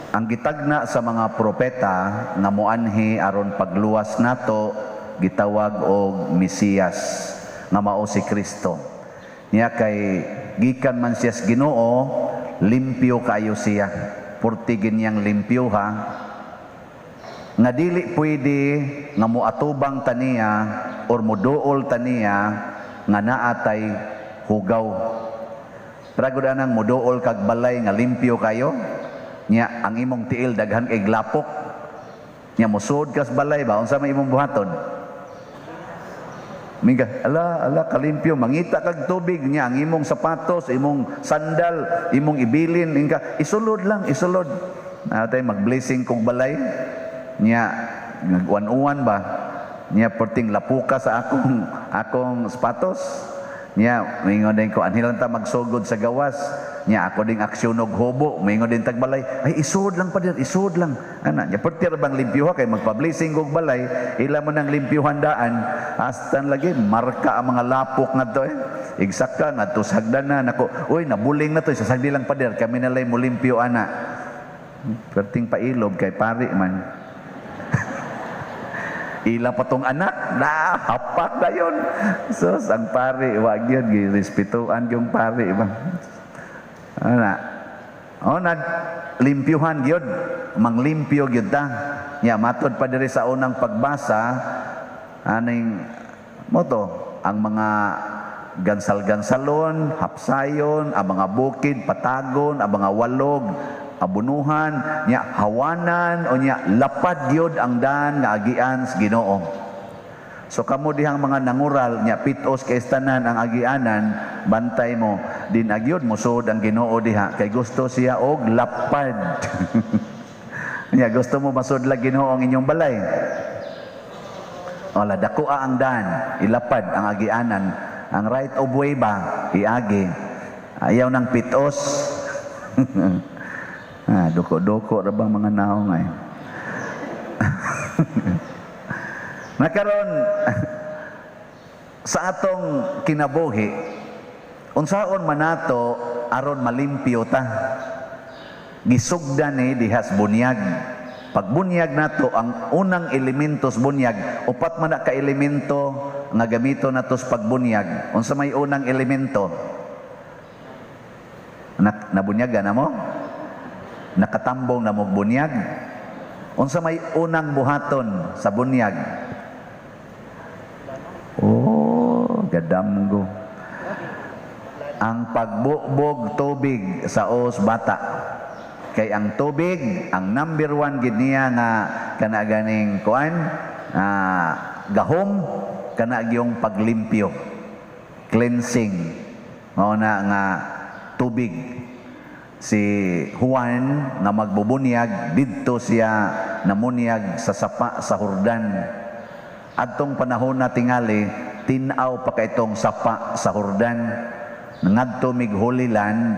Ang gitagna sa mga propeta nga moanhi aron pagluwas nato gitawag og Mesiyas nga mao si Kristo. Niya kay gikan man siya sa Ginoo, limpyo kaayo siya. Purti ginyang limpyo ha. Nga dili pwede nga moatubang taniya or moduol taniya nga naatay hugaw. Pero anang moduol kag balay nga limpyo kayo, nya ang imong tiil daghan kay lapok. Nya mosud kas balay ba, unsa may imong buhaton? Minga, ala, ala, kalimpyo, mangita kag tubig niya, ang imong sapatos, imong sandal, imong ibilin, inga, isulod lang, isulod. Natay mag-blessing kog balay, niya, nag-uwan-uwan ba, niya perting lapuka sa akong sapatos. Niya, mingon din ko, anhi lang ta magsugod sa gawas. Niya, ako ding aksyon og hubo, mingon din tagbalay, ay isod lang pa din, isod lang. Ana, niya pertir bang limpyo ha, kay magpa-blessing kog balay, ila mo nang limpyuhan daan, astan lagi, marka ang mga lapok nga to eh. Igsaka, nga to sa hagdanan, nako, uy, nabuling na to, sasagdi lang pader, kami nalay mo limpyo ana. Perting pailob kay pari man. Ila pa tong anak, na hapak na yun. Sus, ang pari, wag yun, girespetuan yung pari ba. Ana. O na limpyuhan gyud, manglimpyo gyud ta. Nya matod pa diri sa unang pagbasa aning moto ang mga gansal-gansalon, hapsayon, ang mga bukid, patagon, ang mga walog, abunuhan, nya hawanan o nya lapad gyud ang daan nga agian sa Ginoo. So kamo dihang mga nangural nya pitos kay tanan ang agianan, bantay mo din agyod mosud ang Ginoo diha kay gusto siya og lapad. Nya gusto mo masudlag Ginoo ang inyong balay. Wala dako ang daan, ilapad ang agianan. Ang right of way ba iagi. Ayaw ng pitos. Ah, duko-duko ra bang mga naong ay. Nakaron sa atong kinabuhi, unsaon man nato aron malimpyo ta? Gisugdan ni dihas bunyag. Pagbunyag nato ang unang elemento sa bunyag, upat man na ka elemento nga gamito nato sa pagbunyag. Unsa may unang elemento? Nabunyagan na mo? Nakatambong na mo bunyag? Unsa may unang buhaton sa bunyag? Oh, gadamgo. Ang pagbugbog tubig sa os bata. Kay ang tubig, ang number one gid niya nga kana ganing kuan, gahom kana gyung paglimpyo. Cleansing. Mao na nga tubig. Si Juan nga magbubunyag didto siya namunyag sa sapa sa Jordan. Adtong panahon na tingali, tin-aw pa kay itong sapa sa Jordan. Ngadto mig Holy Land,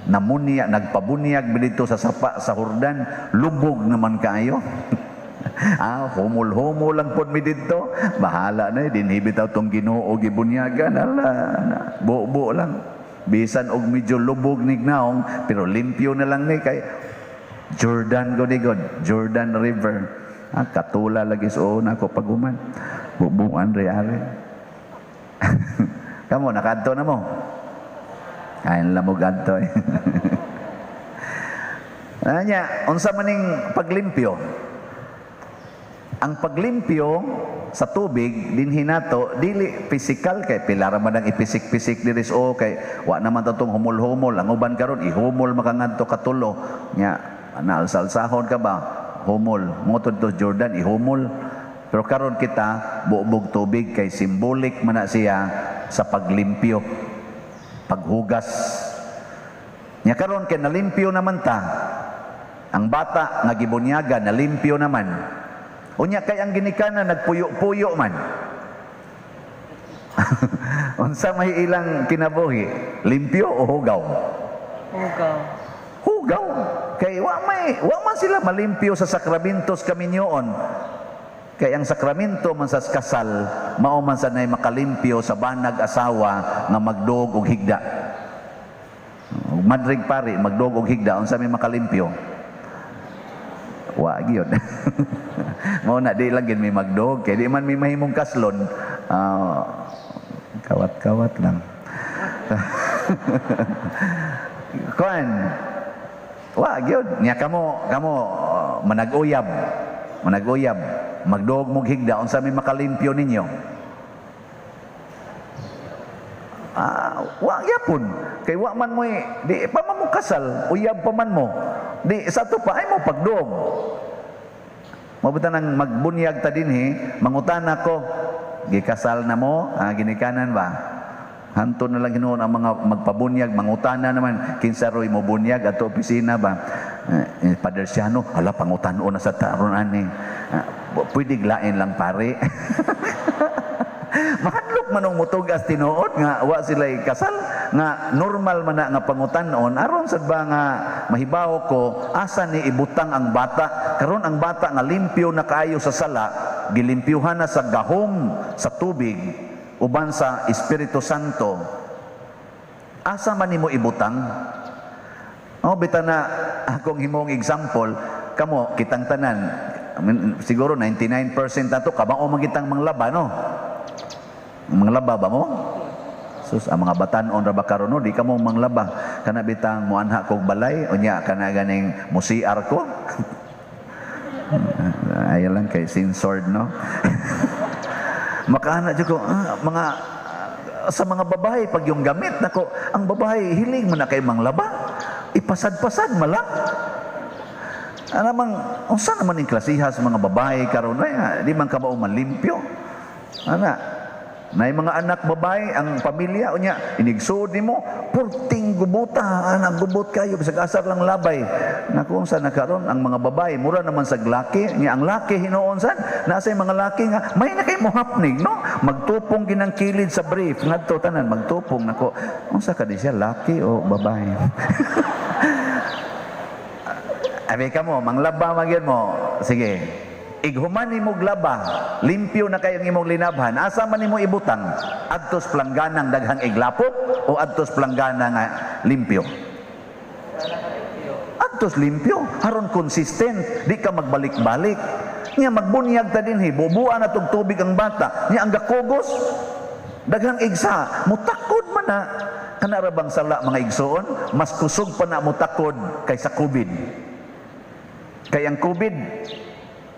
namunya, nagpabunyag dito sa sapa sa Jordan, lubog naman kaayo. Ah, humol-humol lang pod mi didto. Bahala na eh, dinhi bitaw tong Ginoo gibunyagan, ala, buo-buo lang. Bisan og medyo lubog ni naong, pero limpyo na lang ni kay Jordan go ni God, Jordan River. Ah, katula lagi sa una ko paguman. Bubuan re are. Kamo nakadto na mo. Kain lang mo gadto eh. Anya, unsa maning paglimpyo? Ang paglimpyo sa tubig dinhi nato dili physical kay pila ra man ang ipisik-pisik diri sa o kay wa naman ta tong humol-humol. Ang uban karon ihumol makangadto katulo nya naalsalsahon ka ba humol motod to Jordan ihumol. Pero karon kita buobog tubig kay symbolic man na siya sa paglimpyo, paghugas. Nya karon kay nalimpyo naman ta. Ang bata nga gibunyagan nalimpyo naman. Unya kay ang ginikanan nagpuyo-puyo man. Unsa may ilang kinabuhi? Limpyo o hugaw? Hugaw. Hugaw. Kay wa man sila malimpyo sa sakramentos kaminyoon. Kay ang sakramento man sa kasal, mao man sa nay makalimpyo sa banag asawa nga magdog og higda. Madrig pari magdog og higda, unsa may makalimpyo? Wa gyud. Mao na di lang gid mi magduog kay di man mi mahimong kaslon. Ah, kawat-kawat lang. Kuan, wa gyud nya kamo kamo manag-uyab. Manag-uyab, magduog mog higda, unsa may makalimpyo ninyo? Ah, wa gyapon. Kay wa man mo di pa man mo kasal, uyab pa man mo. Di sa ato pa ay mo pagduog. Mabuta nang magbunyag ta dinhi, mangutana ko, gikasal na mo, ah, ginikanan ba? Hanto na lang hinuon ang mga magpabunyag, mangutana naman, kinsa roy mo bunyag ato opisina ba? Eh, Padre Siano, hala, pangutanon na sa taron ani. Ah, pwede lain lang pare. Mahadlok man ang mutugas tinuod nga wa sila kasal nga normal man na nga pangutanon aron sad ba nga mahibaw ko asa ni ibutang ang bata karon. Ang bata nga limpyo na kaayo sa sala, gilimpyuhan na sa gahom sa tubig uban sa Espiritu Santo, asa man nimo ibutang? Oh, bita na akong himong example, kamo kitang tanan siguro 99% nato kabao man kitang manglaba, no? Manglaba ba mo? Sus, ang mga batan-on ra ba karon, no, di ka mo manglaba. Kana bitang muanha kog balay, unya kana ganing mo-CR ko. Ayaw lang kay censored, no? Makaana jud ko, ah, mga sa mga babae pag yung gamit nako, ang babae hilig man na kay manglaba. Ipasad-pasad malang. Ano mang unsa naman ning klasiha sa mga babae karon ay di man kabao malimpyo. Ana, nay mga anak babae ang pamilya, unya inigsuod nimo purting gubuta, anak gubot kayo, bisag asar lang labay. Naku, unsa na karon ang mga babae, mura naman sa laki nya. Ang laki hinuon sad nasa mga laki nga may na kay mo happening, no? Magtupong ginang kilid sa brief ngadto tanan magtupong. Nako, unsa ka di siya, laki o babae? Abi ka mo manglaba magyud mo, sige. Ighuman nimo laba, limpyo na kayong imong linabhan, asa man nimo ibutang? Adtos plangganang daghang iglapok o adtos planggana nga limpyo? Adtos limpyo, aron consistent, di ka magbalik-balik. Nya magbunyag ta dinhi, bubuan na tog tubig ang bata, nya ang gakugos, daghang igsa, mutakod man na. Kana ra bang sala, mga igsoon, mas kusog pa na mutakod kaysa COVID. Kay ang COVID,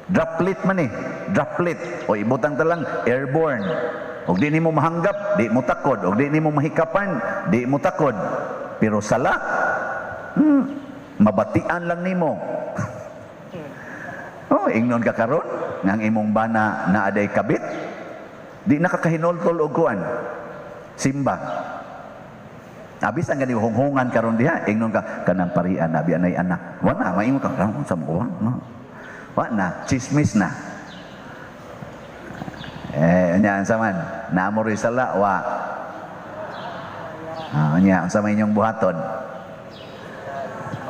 droplet man eh, droplet. O ibutang ta lang, airborne. Og di nimo mahanggap, di mo takod. Og di nimo mahikapan, di mo takod. Pero sala, mabatian lang nimo. Oh, ingnon ka karon nga ang imong bana naa day kabit, di nakakahinoltol og kuan. Simba. Abis ang gani hunghungan karon diha, ingnon ka kanang parian abi anay anak. Wa na maingon ka karon sa mo, no. Wa na, chismis na. Eh, nya unsa man? Naamo rin sala wa. Ah, nya unsa man inyong buhaton?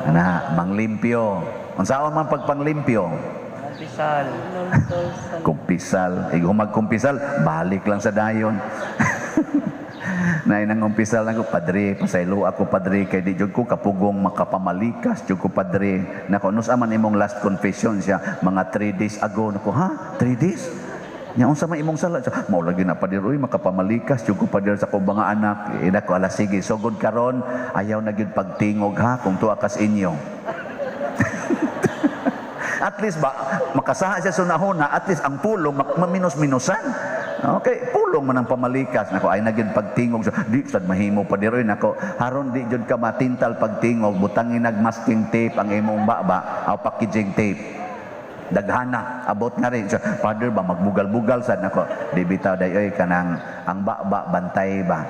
Ana, manglimpyo. Unsaon man pagpanglimpyo? Kumpisal. Kumpisal. Igo magkumpisal, balik lang sa dayon. Nay nang umpisal nako, "Padre, pasaylo ako, padre, kay di jud ko kapugong makapamalikas jud ko, padre." Nako, "Nus man imong last confession?" Siya, "Mga 3 days ago." Nako, "Ha? 3 days? Nya unsa man imong sala?" Siya, "Mao lagi na, pader, uy, makapamalikas jud ko, pader, sa akong mga anak." Eh, nako, "Ala sige, sugod karon ayaw na gyud pagtingog ha kung tuwa kas inyo." At least ba, makasaha siya sa unahuna, at least ang pulong, maminos-minusan. Okay, pulong man ang pamalikas. Nako, "Ay na gyud pagtingog." So, "Di sad mahimo pa diroy." Nako, "Haron di jud ka matintal pagtingog, butangin nag masking tape ang imong baba, aw packaging tape. Daghana, abot na rin." So, "Father ba, magbugal-bugal sad." Nako, "Di bitaw day oy, kanang ang baba bantay ba.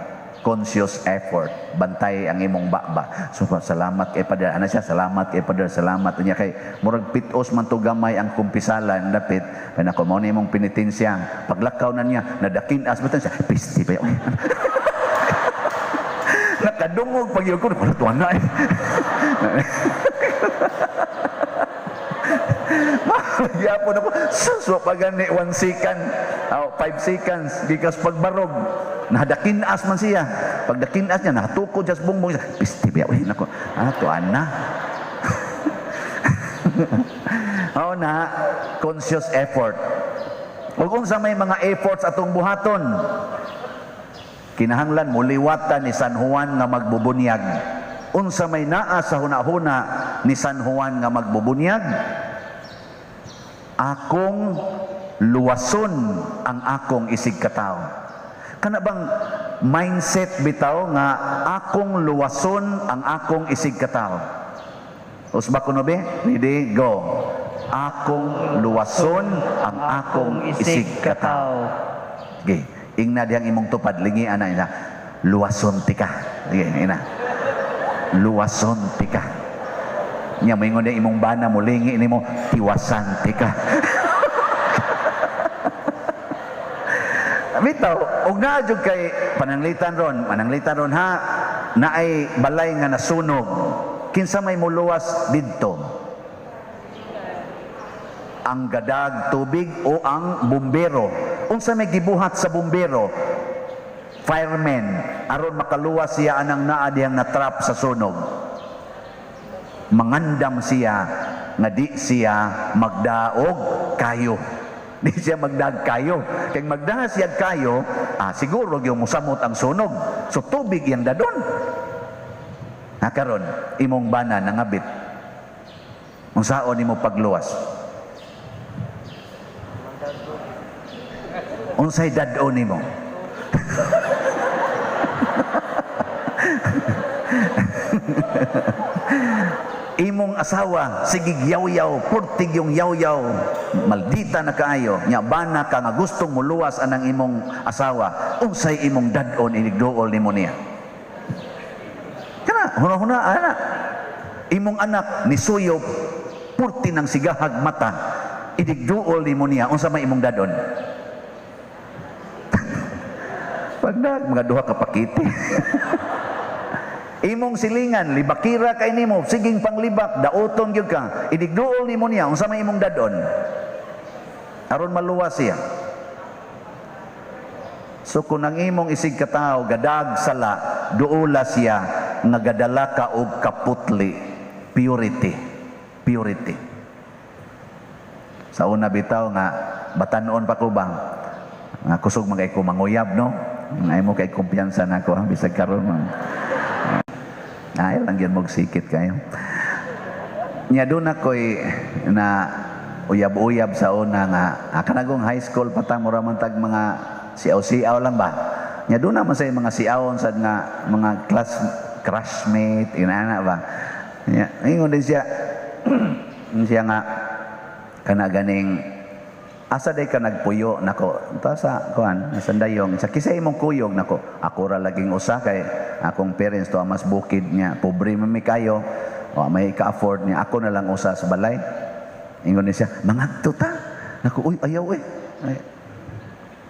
Conscious effort, bantay ang imong baba." So, "Salamat kay Father." Ana siya, "Salamat kay Father, salamat." Unya kay murag pitos man to gamay ang kumpisalan dapit. Kay nako, "Mao ni imong penitensya." Paglakaw na niya, nadakin-as butang siya, pisti pa yun. Nakadungog pag yun ko, wala tuwan na eh. Magyapon ako, sus, wa pa gani, 1 second, oh, 5 seconds, gikas pagbarog. Nadakin-as man siya. Pagdakin-as niya, natukod siya sa bungbong siya. Pisti ba? Uy, nako, ah, tuan na. Mao na, conscious effort. Ug unsa may mga efforts atong buhaton? Kinahanglan muliwatan ni San Juan nga magbubunyag. Unsa may naa sa hunahuna ni San Juan nga magbubunyag? Akong luwason ang akong isig katawo. Kana bang mindset bitaw nga akong luwason ang akong isig katawo? Usba ko no be? Ready? Go. Akong luwason ang akong isig katawo. Okay. Ingna diyang imong tupad, lingi ana ina. Luwason tika. Sige, ina. Luwason tika. Nya moingon diya imong bana, mulingi nimo, tiwasan tika. Bitaw, og naa jud kay pananglitan ron ha, naay balay nga nasunog. Kinsa may muluwas didto? Ang gadag tubig o ang bumbero? Unsa may gibuhat sa bumbero? Fireman, aron makaluwas siya anang naa diyang natrap sa sunog. Mangandam siya nga di siya magdaog kayo. Di siya magdaog kayo. Kay magdaha siya kayo, siguro gyud mosamot ang sunog. So tubig yang dadon. Ha, karon imong bana nangabit. Unsaon nimo pagluwas? Unsay dad-on nimo? Imong asawa sige yaw-yaw, purtig yung yaw-yaw, maldita na kaayo, nya bana ka nga gustong muluwas anang imong asawa, unsay imong dad-on inigduol nimo niya? Kana huna-huna ana. Imong anak nisuyo purti ng sigahag mata, inigduol nimo niya, unsa may imong dad-on? Pagdag mga duha ka pakiti. Imong silingan libakira kay nimo, siging panglibak, daoton gyud ka, inigduol nimo niya, unsa may imong dadon? Aron maluwas siya. So kung ang imong isig katawo gadag sala, duola siya nga gadala ka og kaputli, purity, purity. Sa una bitaw nga batan-on pa ko ba nga kusog man kay ko manguyab, no? Ay mo kay kumpiyansa nako ha, bisag karon man. Ay lang gyud mo sikit kayo. Nya doon ako'y na uyab-uyab sa una nga kanagong high school pa ta, mura man tag mga siaw-siaw lang ba. Nya doon naman sa mga siawon sad nga mga class crushmate inana ba. Nya ingon din siya siya nga kana ganing asa day ka nagpuyo nako ta sa kuan sandayong sa kisay imong kuyog nako ako ra laging usa kay akong parents to mas bukid niya pobre man mi kayo o may ka-afford niya ako na lang usa sa balay. Ingon ni siya mangadto ta nako, uy ayaw eh. Ay,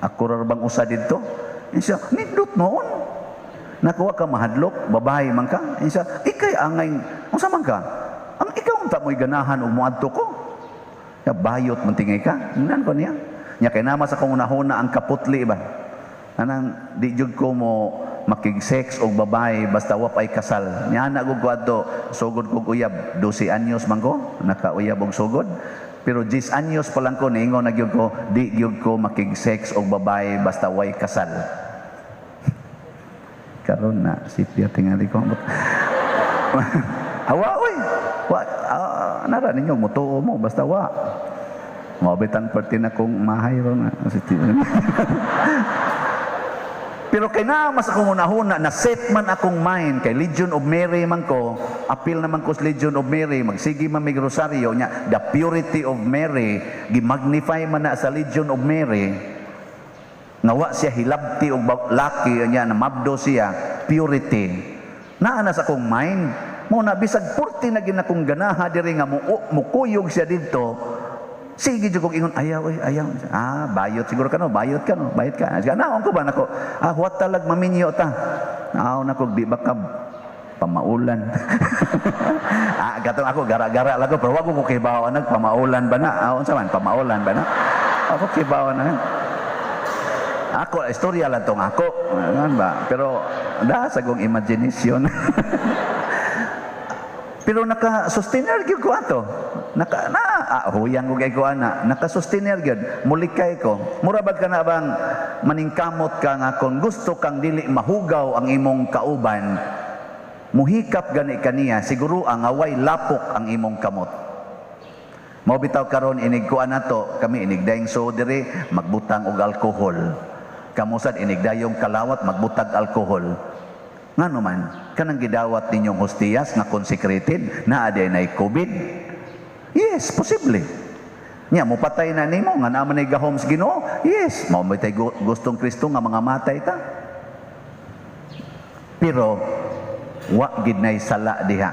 ako ra bang usa didto? Ingon siya nindot noon nako wa ka mahadlok babae man ka. Ingon siya ikay angay unsa man ka ang ikaw unta mo'y ganahan og moadto ko. Ya, bayot man tingay ka. Nan ko niya. Nya kay nama sa kong unahuna ang kaputli ba. Anang di jud ko mo makig-sex og babae basta wa pay kasal. Nya ana ko adto sugod kog uyab 12 anyos man ko nakauyab og sugod. Pero 10 anyos pa lang ko niingon na gyud ko di gyud ko makig-sex og babae basta way kasal. Karon na sipya tingali ko. Awa oy. Wa nara ninyo mutuo mo basta wa. Maobitan perti na kong mahay ron. Pero kay na mas akong unahuna na set man akong mind kay Legion of Mary man ko, apil naman ko sa Legion of Mary, magsige man mig rosaryo nya, the purity of Mary gimagnify man na sa Legion of Mary. Nga wa siya hilabti og laki nya na mabdo siya, purity. Naa na sa akong mind. Mo na bisag purti na ginakong ganaha diri nga mukuyog siya didto. Sige jud kog ingon ayaw oy ayaw. Ah, bayot siguro ka no, bayot ka no, bayot ka. Sige, naon ko ba nako? Ah, huwat talag maminyo ta. Naon nako di ba ka pamaulan. Ah, gatong ako gara-gara lang ko pero wag ko kibaw nag pamaulan ba na? Ah, unsa man pamaulan ba na? Ako kibaw na. Ako istorya lang tong ako. Ano ba? Pero da sa kong imagination. Pero naka-sustainer gyud ko ato. Naka na Ah, huyang ko kay ko ana, nakasustiner gyud, mulikay ko. Mura bag ka na bang maningkamot ka nga kung gusto kang dili mahugaw ang imong kauban, muhikap gani kaniya, siguro ang away lapok ang imong kamot. Mao bitaw karon inig kuan nato, kami inig daing so diri magbutang og alkohol. Kamusad inig dayong kalawat magbutag alkohol. Ngano man, kanang gidawat ninyong hostiyas nga consecrated, naa diay nay COVID? Yes, posible. Nya mopatay na nimo nga naa man ay gahom sa Ginoo. Yes, mao may tay gustong Kristo nga mga matay ta. Pero wa gid nay sala diha.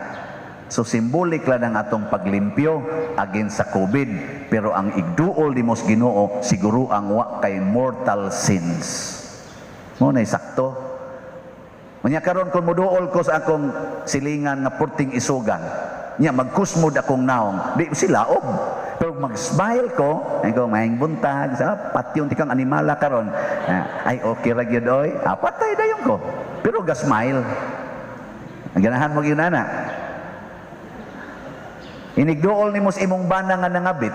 So symbolic lang ang atong paglimpyo against sa COVID, pero ang igduol nimo sa Ginoo, siguro ang wa kay mortal sins. Mao nay sakto. Unya karon kung moduol ko sa akong silingan nga purting isugan, nya magkusmod akong naong, di sila og. Pero mag-smile ko, ay ko, "Maayong buntag," sa patyon ti kang animala karon. Ah, ay okay ra gyud oy. Ah, patay dayon ko. Pero ga-smile. Ang ganahan mo gyud ana. Inigduol nimo sa imong bana nga nangabit,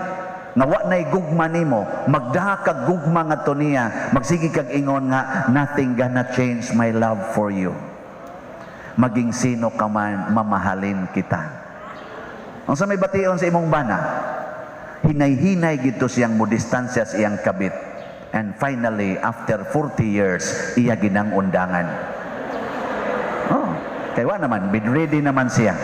nga wa nay gugma nimo, magdaha kag gugma ngadto niya, magsige kag ingon nga, "Nothing gonna change my love for you. Maging sino ka man, mamahalin kita." Unsa may bation sa imong bana? Hinay-hinay gito siyang mo distansya sa iyang kabit. And finally, after 40 years, iya ginang undangan. Oh, kay wa naman, bedridden naman siya.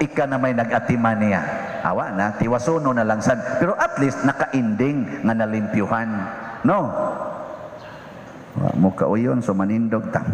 Ika na may nag-atiman niya. Awa na, tiwasuno na lang sad. Pero at least naka-ending nga nalimpyuhan. No? Wa mo kauyon, so manindog ta.